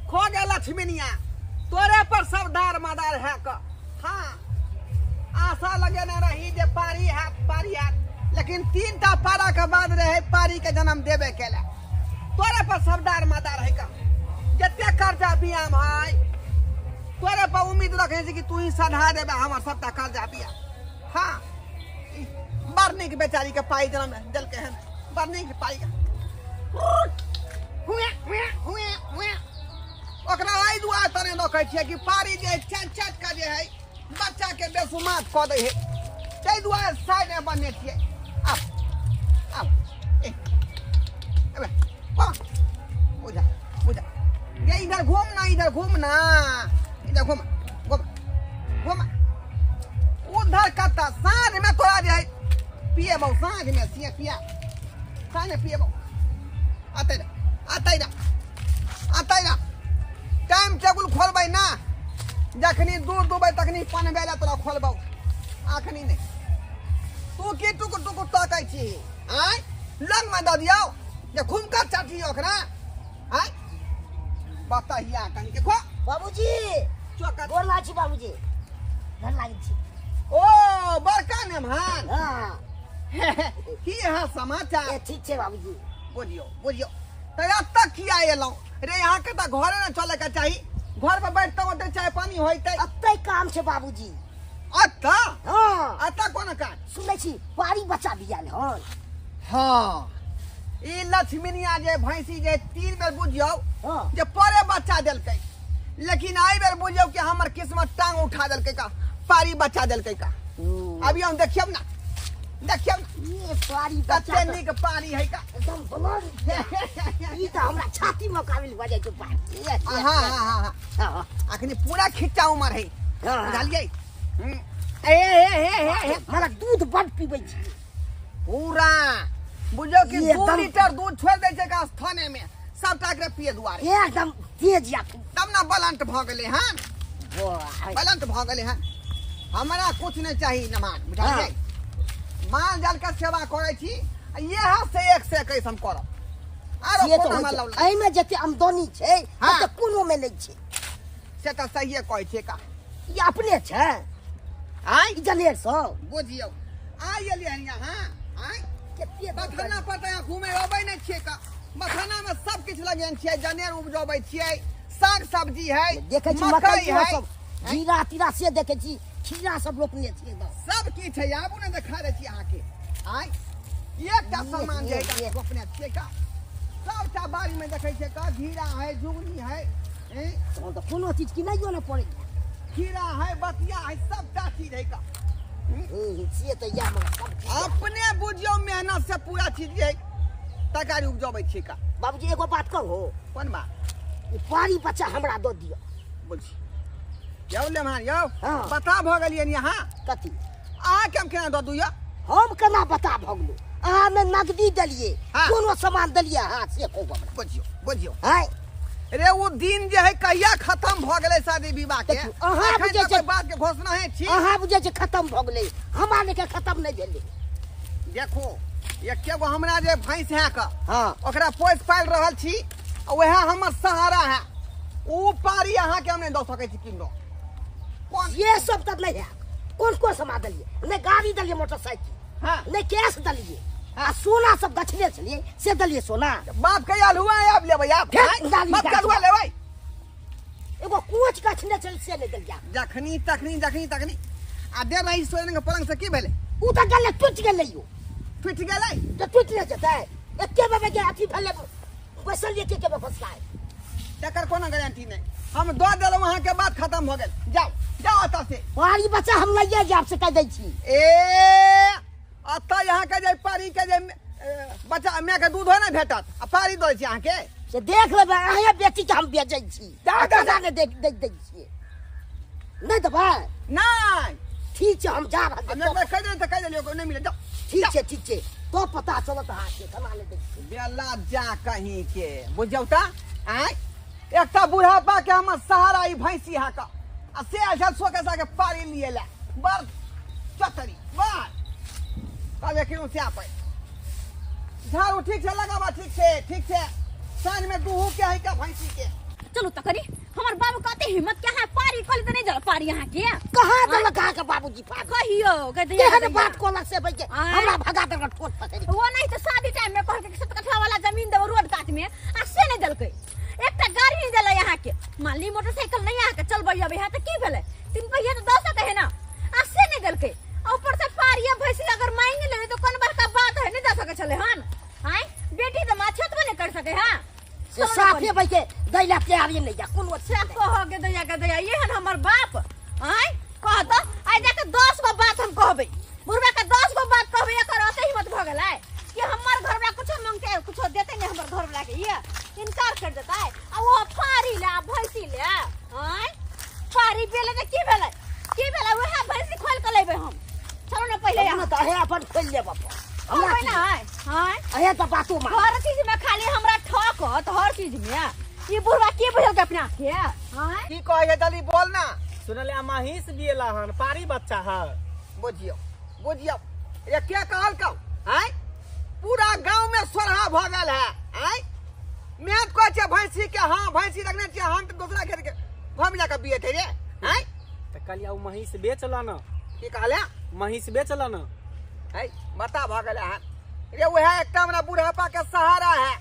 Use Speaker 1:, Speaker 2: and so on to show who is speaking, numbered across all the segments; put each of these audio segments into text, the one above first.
Speaker 1: खो गे लक्ष्मीनिया, तोरे पर सब दार मदार है क। हाँ, आशा लगेने रही जे पारी है पारी है, लेकिन 3टा पारा के बाद रहे पारी के जन्म देबे केला। तोरे पर सब दार मदार है क, जते कर्जा बियाम है तोरे पर उम्मीद रखे छी कि तू ही सधा देबे हमर सबटा कर्जा बिया। हाँ, बड़ नीक बेचारी के पाई जन्म देलकै हन, बड़ नीक पाई के। हुए हुए हुए हुए ओकरा एहि दुआरे तने रखै छियै कि पारी जे चाट चाट के जे है बच्चा के बेसुमात कऽ दै है, ताहि दुआरे साइड में बन्ने छियै। आब आब ए अबे वाह, बुझा बुझा ये इधर घूम ना, इधर घूम ना, इधर घूम घूम घूम उधर कत्ता। साँझ में तोरा जे है पिएबौ, साँझ में सिया पिया, साँझ में पिएबौ। आते रह आते रह आते रह, टाइम टेबुल खोलबै ना, जखनी दूध दुबै तखनी पनबै ला तोरा खोलबौ, अखनी नहि। तू की टुकुर टुकुर तकै छी? आँय, लगमे दऽ दियौ जे खुमका चाटी ओकरा। आँय बतहिया कनिके खो।
Speaker 2: बाबूजी
Speaker 1: चोकर
Speaker 2: गोर लागै छी बाबूजी, गोर लागै छी।
Speaker 1: ओ बड़का नेमहान।
Speaker 2: हाँ।
Speaker 1: की यहाँ समाचार?
Speaker 2: ए ठीक छै बाबूजी।
Speaker 1: बुझियौ बुझियौ, तऽ एतऽ किया एलहुँ रे? अहाँके तऽ घरे ने चलैके चाही, घर पर बैठतौ ओतै चाय पानी होइतै।
Speaker 2: अतै काम छै बाबूजी।
Speaker 1: अतऽ?
Speaker 2: हाँ।
Speaker 1: अतऽ कोन काज?
Speaker 2: सुनै छी पारी बच्चा बियाल हन।
Speaker 1: हाँ, ई लक्ष्मीनिया जे भैंसी जे 3 बेर बुझियौ
Speaker 2: हाँ।
Speaker 1: जे परे बच्चा देलकै, लेकिन एहि बेर बुझियौ कि हमर किस्मत टांग उठा देलकै का, पारी बच्चा देलकै का। अभी हम देखियौ ना, देखियौ ना
Speaker 2: ये पारी बच्चा
Speaker 1: कते नीक पारी है का,
Speaker 2: एकदम बुलंद। ई तऽ हमरा छाती में काबिल भऽ जाइ छै पारी।
Speaker 1: हाँ हाँ हाँ हाँ, अखनी पूरा खिच्चा उमर है, बुझलियै? ए ए ए ए ए,
Speaker 2: मला दूध बड पीबै छी
Speaker 1: पूरा। बुझियौ कि 2 लीटर दूध छोड़ि दै छै का स्थाने में, सबटा के पिए दुआरे
Speaker 2: एकदम तेज या
Speaker 1: तब ना बलंट भऽ गेलै हन, बलंट भऽ गेलै हन। हमरा कुछ नहीं चाही नमान, बुझलियै? माल जाल के सेवा करै छी, इएह से 1 से 21 हम करब। आरो कोनो मतलब
Speaker 2: नहि। एहिमे जते आमदनी छै तते कोनो में नहि छै।
Speaker 1: से तऽ सहिए कहै छियै का।
Speaker 2: ई अपने छै
Speaker 1: आँय,
Speaker 2: ई जनेर सब
Speaker 1: बुझियौ आइ एलियै हन यहाँ। आँय
Speaker 2: कते
Speaker 1: बथाना पर तऽ यहाँ घूमे अबै नहि छियै का, बथाना में सब किछु लगेने छियै, जनेर उपजबै छियै, साग सब्जी है,
Speaker 2: देखै छी
Speaker 1: मकई
Speaker 2: मकई
Speaker 1: है,
Speaker 2: सब, जीरा तीरा से देखै छी, खीरा सब रोपने छियै एकदम।
Speaker 1: सब किछु है, आबू ने देखा दै छी अहाँके। आँय एकटा सामान जे है रोपने छियै का, सबटा बाड़ी में देखै छियै का, घीरा है, झुगनी है,
Speaker 2: तहन तऽ कोनो चीज किनैयो नहि पड़ै,
Speaker 1: खीरा है, बतिया है, सबटा चीज है का।
Speaker 2: से तऽ इएह मगर सब चीज
Speaker 1: अपने बुझियौ मेहनत से पूरा चीज जे तरकारी उपजबै छियै का।
Speaker 2: बाबूजी एगो बात कहू?
Speaker 1: कोन बात?
Speaker 2: ई पारी बच्चा हमरा दऽ दिअ।
Speaker 1: बुझी यौ लेमहान यौ, बता भऽ गेलियै यहाँ।
Speaker 2: कथी?
Speaker 1: अहाँके हम केना दऽ दू यौ?
Speaker 2: हम केना बता भऽ गेलहुँ? अहाँ ने नगदी देलियै, कोनो सामान देलियै अहाँ, से कहू हमरा।
Speaker 1: बुझियौ बुझियौ
Speaker 2: आँय
Speaker 1: रे, ओ दिन जे है कहिया खत्म भऽ गेलै शादी विवाह के।
Speaker 2: अहाँ बुझै छै
Speaker 1: बात के घोषणा है छी,
Speaker 2: अहाँ बुझै छै खत्म भऽ गेलै, हमरा लेके खत्म नहि भेलै।
Speaker 1: देखो एके गो हमरा जे भैंस है का,
Speaker 2: हाँ,
Speaker 1: ओकरा पोसि पालि रहल छी, वएह हमर सहारा है, ओ पारी अहाँके हम नहि दऽ सकै छी किनो।
Speaker 2: ये सब तऽ नहि है। कोन कोन सामान देलियै? नहि गाड़ी देलियै मोटरसाइकिल,
Speaker 1: हाँ,
Speaker 2: नहि कैश देलियै, आ सोना सब गछने छलियै से देलियै सोना।
Speaker 1: बाप के आलुआ आब लेबै, आब बाप के आलुआ लेबै।
Speaker 2: एगो कोच गछने छलियै से नहि देलियै।
Speaker 1: जखनी तखनी जखनी तखनी आ दे रही सोने के पलंग से की भेलै?
Speaker 2: उ तऽ गेलै, टूटि गेलै यौ।
Speaker 1: टूटि गेलै?
Speaker 2: तऽ टूटि नहि जेतै, एके बेर जे अथी भेलै बैसल एके बेर फसलाय,
Speaker 1: तकर कोनो गारंटी नहि। हम दऽ देलहुँ अहाँके, बात खत्म भऽ गेल। जाउ जाउ एतऽ से।
Speaker 2: पारी बच्चा हम लैये जायब से कहि दै छी।
Speaker 1: ए एतऽ अहाँके जे पारी के जे बच्चा मायके दूधो नहि भेटत, आ पारी दै छी अहाँके
Speaker 2: से देख लेबै। अहें बेटीके हम बेचै छी, नहि देख दै छियै। नहि देबै?
Speaker 1: नहि।
Speaker 2: ठीक छै, हम जा रहल छी।
Speaker 1: कहि देलियै तऽ कहि देलियै, नहि मिलत। जाउ।
Speaker 2: ठीक छै ठीक छै, तो पता चलत अहाँके केना नहि दै छियै।
Speaker 1: बेला जा कहीं के बुझियौ तऽ। आँय एकटा बुढ़ापा के हमर सहारा ई भैंसी अहाँके, आ से आयल सोके साके पारी लिए ला, बड़ चतरी बड़ कहबै कि से आपै। झाड़ू ठीक छै लगाबा, ठीक छै ठीक छै, साँझ में दुहू के है का भैंसी के।
Speaker 3: चलू त कनी हमर बाबू कते हिम्मत के अहाँ पारी कहली त नहीं जल पारी अहाँ के
Speaker 2: कहाँ देलक अहाँके बाबूजी पारी?
Speaker 3: कहियो के दैया
Speaker 2: केहन बात कहलक से भाई के
Speaker 3: आँय?
Speaker 2: हमरा भगा देलक ठोस पकड़ि के।
Speaker 3: वो नहीं तो शादी टाइम में कहलकै कि 7 कट्ठा वाला जमीन देबो रोड कात में आ से नहीं देलकै। एकटा गाड़ी नहीं देलै अहाँ के, मान ली मोटरसाइकिल नहीं अहाँ के चलबै अबै है त की भेलै, 3 पहिया त दऽ सकै है ना, आ से नहीं देलकै। आ ऊपर से पारी भैंसी अगर मांगि लेबै त कोन बड़का बात है, नहीं दऽ सकै छलै हन। आँय बेटी त माछत नहीं कर सकै है।
Speaker 2: से साफे भाई के दैला तैयारी नहीं जा कोनो
Speaker 3: से कह के दैया के दैया एहन हमर बाप। आँय कह त आइ जाके 10 गो बात हम कहबै, बुढ़बा के 10 गो बात कहबै, एकर ओते हिम्मत भऽ गेलै कि हमर घरवला कुछो मांगते कुछो देते नहीं, हमर घरवला के ये इनकार कर देतै। आ ओ पारी ले भैंसी ले, आँय पारी बेले त की भेलै की भेलै, वएह भैंसी खोल के लेबै हम। चलू ने पहिले
Speaker 2: यहाँ त अहे अपन खोलि लेब अपन, हमरा
Speaker 3: हमरा ना आँय आँय
Speaker 2: अहे त बातो मान।
Speaker 3: हर चीज में खाली हमरा ठकत, हर चीज में ई बुढ़बा की बुझलकै अपना के? आँय
Speaker 1: की कहै है जल्दी बोल ना।
Speaker 4: सुनले आ महिष बियला हन पारी बच्चा है।
Speaker 1: बुझियो बुझियो ये क्या कहल कौ? आँय पूरा गांव में सोरहा भऽ गेल है। आँय मेहनत कहै छियै भैंसी के, हाँ भैंसी रखने छियै हम तऽ दोसरा खेत के घर में जाके बिये थे रे। आँय
Speaker 4: तऽ कहलियै ओ महिष बेच ल न।
Speaker 1: की कहले?
Speaker 4: महिष बेच ल न।
Speaker 1: है बता भऽ गेल है रे, वएह एकटा हमरा बुढ़ापा के सहारा है,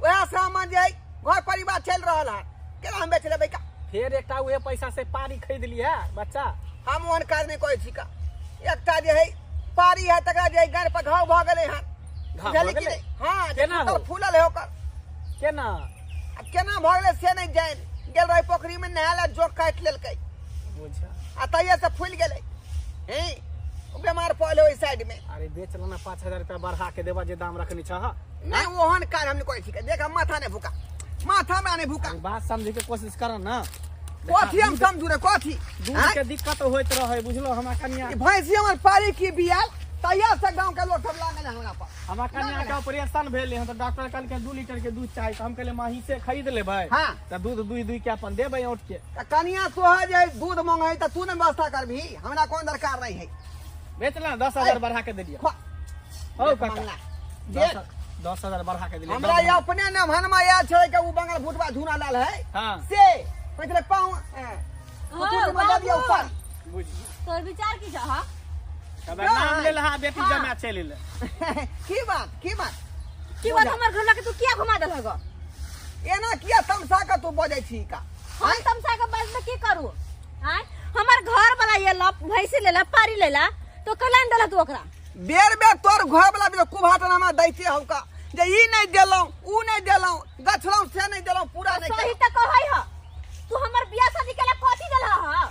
Speaker 1: वएह से हम जे घर परिवार चलि रहल है, केना हम बेच लेबै का?
Speaker 4: फेर एकटा उहे पैसा से पारी खरीद लिया बच्चा।
Speaker 1: हम ओहन काज नहि करै छी का, एकटा जे है पारी है तकरा जे गाड़ पर घाव भऽ गेलै हन।
Speaker 4: घाव
Speaker 1: बुझलियै
Speaker 4: भऽ
Speaker 1: कि
Speaker 4: गेलै?
Speaker 1: नहि? हाँ, जे
Speaker 4: केना हो?
Speaker 1: फूलल है ओकर।
Speaker 4: केना?
Speaker 1: आ केना भऽ गेलै से नहि जानि, गेल रही पोखरी में नहाय लए, जोक काटि लेलकै
Speaker 4: बुझा
Speaker 1: आ तहिये से फूलि गेलै। हैं बीमार पड़ल ओहि साइड में।
Speaker 4: अरे बेच लेना 5000 रुपया बढ़ा के देबा जे दाम रखनी छह।
Speaker 1: नहीं ओहन काज हम नहि करै छी, देख माथा नहि भूका, माथा में नहीं भूका।
Speaker 4: अरे बात समझे के कोशिश कर ना।
Speaker 1: कथी हम समझू रे कथी?
Speaker 4: दूध के दिक्कत होइत रहे बुझलो। हमरा कनिया
Speaker 1: भैंसी हमर पारी की बियाल तहिया से गांव के लोग सब लागल हमरा पर।
Speaker 4: हमरा कनिया के ऑपरेशन भेल हन त डॉक्टर कहलकै 2 लीटर के दूध चाही, त हम कहलियै महिषे खरीद लेबै।
Speaker 1: हां
Speaker 4: त दूध दुहि दुहि के अपन देबै औट के।
Speaker 1: त कनिया तोहर जे दूध मांगे त तू ने व्यवस्था करबी, हमरा कोन दरकार नहीं है।
Speaker 4: बेच ला 10000 बढ़ा के देलियै। हो काका
Speaker 1: देख
Speaker 4: 10000 बढ़ा के देलियै।
Speaker 1: हमरा अपने न भनमा आयल छै के उ बंगल भुटवा झूना लाल है।
Speaker 4: हां
Speaker 1: से पहिले पाँव ऊपर।
Speaker 4: बुझ
Speaker 3: तोर विचार की छह?
Speaker 4: तब नाम ले लहा बेटी जमा चलि ले।
Speaker 1: की बात की बात
Speaker 3: की बात? हमर घर लके तू किया घुमा देलह ग?
Speaker 1: एना किया तमसा के तू बजै छी का?
Speaker 3: हम तमसा के बाज में की करू? आय हमर घर वाला ये ल भैंसी लेला पारी लेला तो कलन देला तू ओकरा।
Speaker 1: बेर बेर तोर घर वाला भी कुभाटन हमरा दैते हौ का जे ई नहीं देलौ ऊ नहीं देलौ गछलौ से नहीं देलौ पूरा नहीं।
Speaker 3: सही त कहै ह तू हमर बियाह शादी के लिए कथी देलह ह?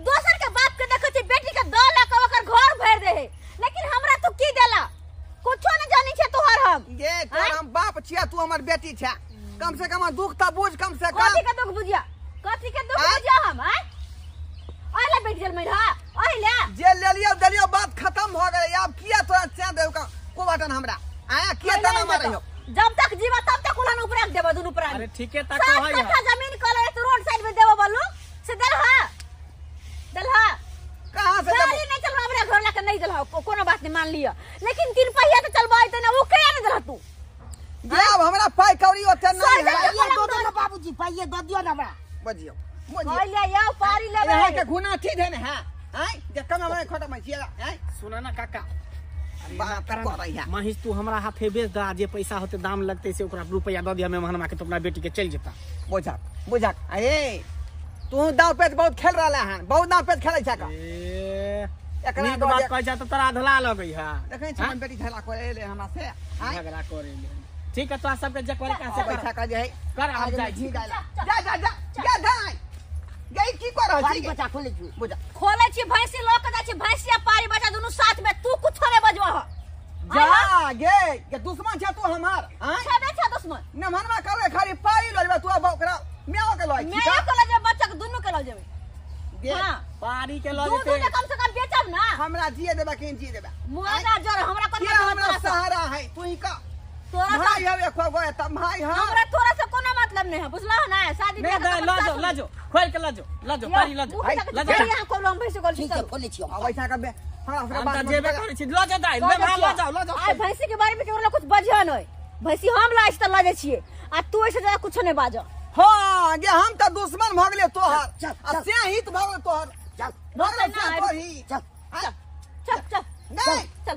Speaker 3: दोसर के बाप के देखै छी बेटी के 2 लाख ओकर घर भरि दे है, लेकिन हमरा तू की देला? कुछो नहीं जानी छे तोहर हम।
Speaker 1: ये तोर हम बाप छिया तू हमर बेटी छे, कम से कम दुख त बुझ कम से कम।
Speaker 3: कथी के दुख बुझिया? कथी के दुख बुझिया हम? आय आइला बैठ गेल मैरा आइला
Speaker 1: जे ले लियो देलियो बात खत्म हो गेलै। आब किया तोरा चैन देउ का कोबाटन हमरा आया किया तना मारै हो?
Speaker 3: जब तक जीवा तब तक उलान ऊपर रख देबो दुनु प्राणी।
Speaker 4: अरे ठीके त कहै
Speaker 3: है। 7 कट्ठा जमीन कहले तो रोड साइड में देबो बोलू से देलहा देलहा
Speaker 1: कहां से देबो?
Speaker 3: गाड़ी नहीं चलबा हमरा घर लाके नहीं देलहा, कोनो बात नहीं मान लियो, लेकिन 3 पहिया तो चलबा त ना उ के नहीं देलहा तू।
Speaker 1: अब हमरा पाई कौड़ी ओते नहीं है।
Speaker 2: ये दो दो ना बाबूजी पाई ये दो दियो ना हमरा।
Speaker 1: बजियो
Speaker 3: बोलियो यो पारी लेबै।
Speaker 1: यहाँ के घुना ठीक है ना? हां आय जे कम हमरा खटम छियै। आय
Speaker 4: सुना ना काका
Speaker 1: बात करै है।
Speaker 4: महिष तू हमरा हाथे बेच दा, जे पैसा होते दाम लगते से ओकरा रुपया दऽ दिया मेहमानमा के तो अपना बेटी के चलि जेता।
Speaker 1: बुझक बुझक अरे तू दाव पेच बहुत खेल रहला हन, बहुत दाव पेच खेलै छ का।
Speaker 4: एकरा नीक बात कहै छ त तोरा अधला लगै है।
Speaker 1: देखै छी हम बेटी झगड़ा करे ले हमरा से।
Speaker 4: आय झगड़ा करे ले ठीक है, तोरा सबके जे करे का से
Speaker 1: पैसा का जे है
Speaker 4: कर। हम जाइ छी।
Speaker 1: जा जा जा जा जा गई की कर रहल छी?
Speaker 2: बच्चा खोलै छी
Speaker 1: बुझा
Speaker 3: खोलै छी भैंसी ल के जाइ छी, भैंसी आ पारी बच्चा दुनु साथ में, तू कुछो नै बजबह।
Speaker 1: जा गे के दुश्मन छ तू हमार। हां
Speaker 3: छबे छ दुश्मन
Speaker 1: न मनवा करे खाली पाई ल जेबे तू, अब ओकरा म्याओ के लय छी।
Speaker 3: म्याओ के ल जेबे बच्चा के दुनु के ल जेबे। हां
Speaker 4: पारी के ल जेते
Speaker 3: दूध कम से कम बेचब ना।
Speaker 1: हमरा जिए देबा कि जिए देबा?
Speaker 3: मुआदा जर हमरा कोन
Speaker 1: हमरा सहारा है तू ही का
Speaker 3: तोरा
Speaker 1: भाई हवे खो गए त भाई हां
Speaker 3: हमरा तोरा से कोनो मतलब नहीं है बुझला ना। शादी
Speaker 4: नहीं दे ल जाओ ल जाओ खोल के ल जाओ ल जाओ पारी ल जाओ
Speaker 3: ल जाओ यहां कोलो हम भैंसी गोल
Speaker 2: ठीक है खोले छी।
Speaker 1: अब ऐसा कर हमरा से
Speaker 4: बात जेबे करै छी ल जा दाइ ले ल जाओ ल जाओ।
Speaker 3: आइ भैंसी के बारे में केकरो कुछ बजियो नहीं, भैंसी हम लाइस त ल जाइ छियै आ तू ऐसे ज्यादा कुछ नहीं बाजो।
Speaker 1: हाँ गे हम तऽ दुश्मन भऽ गेलियै तोहर।
Speaker 2: चल,
Speaker 1: आ
Speaker 2: चल।
Speaker 1: से हित भऽ गेल तोहर।
Speaker 2: चल
Speaker 1: भऽ गेल से
Speaker 3: नहि।
Speaker 1: तोही।
Speaker 2: चल।
Speaker 1: हाँ,
Speaker 3: चल चल
Speaker 1: नहीं
Speaker 3: चल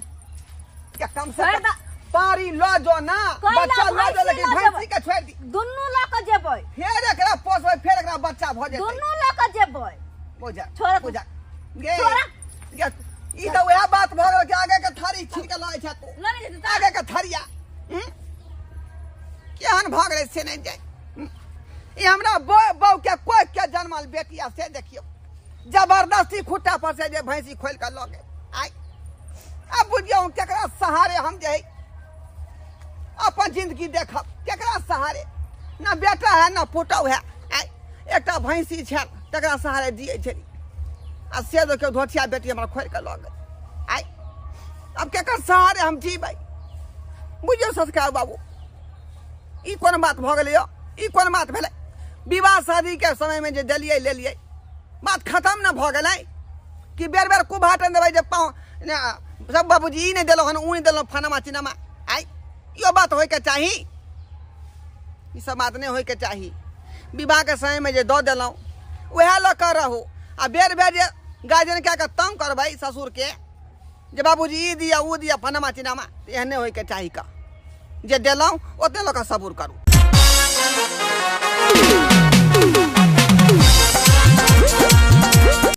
Speaker 1: के कम से
Speaker 3: छोड़ि
Speaker 1: कम
Speaker 3: दऽ।
Speaker 1: पारी लऽ जो ना,
Speaker 3: कैला
Speaker 1: बच्चा लऽ जो,
Speaker 3: भैंसी
Speaker 1: लेकिन
Speaker 3: लऽ
Speaker 1: भैंसी के छोड़ि दी।
Speaker 3: दुनू लऽ कऽ जेबै।
Speaker 1: फेर एकरा पोसबै, फेर एकरा बच्चा भऽ जेतै।
Speaker 3: दुनू लऽ कऽ जेबै।
Speaker 1: बुझा
Speaker 3: छोड़।
Speaker 1: बुझा गे
Speaker 3: छोड़।
Speaker 1: गे, ई तऽ वएह बात भऽ गेल कि आगे के थारी छीन के लऽ छै तू।
Speaker 3: लऽ नहि जेतै तऽ?
Speaker 1: आगे के थरिया केहन भऽ गेलै से नहि जाय। ई हमरा बहू के कोइ के जनमल बेटी आ से देखियौ जबरदस्ती खुट्टा पर से जे भैंसी खोलि कऽ लऽ गेल। आइ आब बुझियौ केकरा सहारे हम जे है अपन जिंदगी देखब, केकरा सहारे? ना बेटा है ना पुतहु है, आइ एकटा भैंसी छल तकरा सहारे जियै छली आ से देखियौ धोथिया बेटी हमरा खोलि कऽ लऽ गेल। आइ आब केकर सहारे हम जीबै? बुझियौ संस्कार बाबू, ई कोन बात भऽ गेलै यौ? ई कोन बात भेलै? विवाह शादी के समय में जे देलियै लेलियै, बात खत्म न भऽ गेलै कि बेर बेर कुभाटन देबै जे पाँव ने, सब बाबूजी ई नहि देलहुँ हन, उ नहि देलहुँ, फनमा चिनमा। आइ इहो बात होइके चाही? ई सब बात नहि होइके चाही। विवाह के समय में जे दऽ देलहुँ उएह लऽ कऽ रहू आ बेर बेर जे गार्जियन कए कऽ तंग करबै ससुर के जे बाबूजी ई दिअ उ दिअ फनमा चिनामा, तऽ एहन नहि होइके चाही। कऽ जे देलहुँ ओते लऽ कऽ सबुर करू।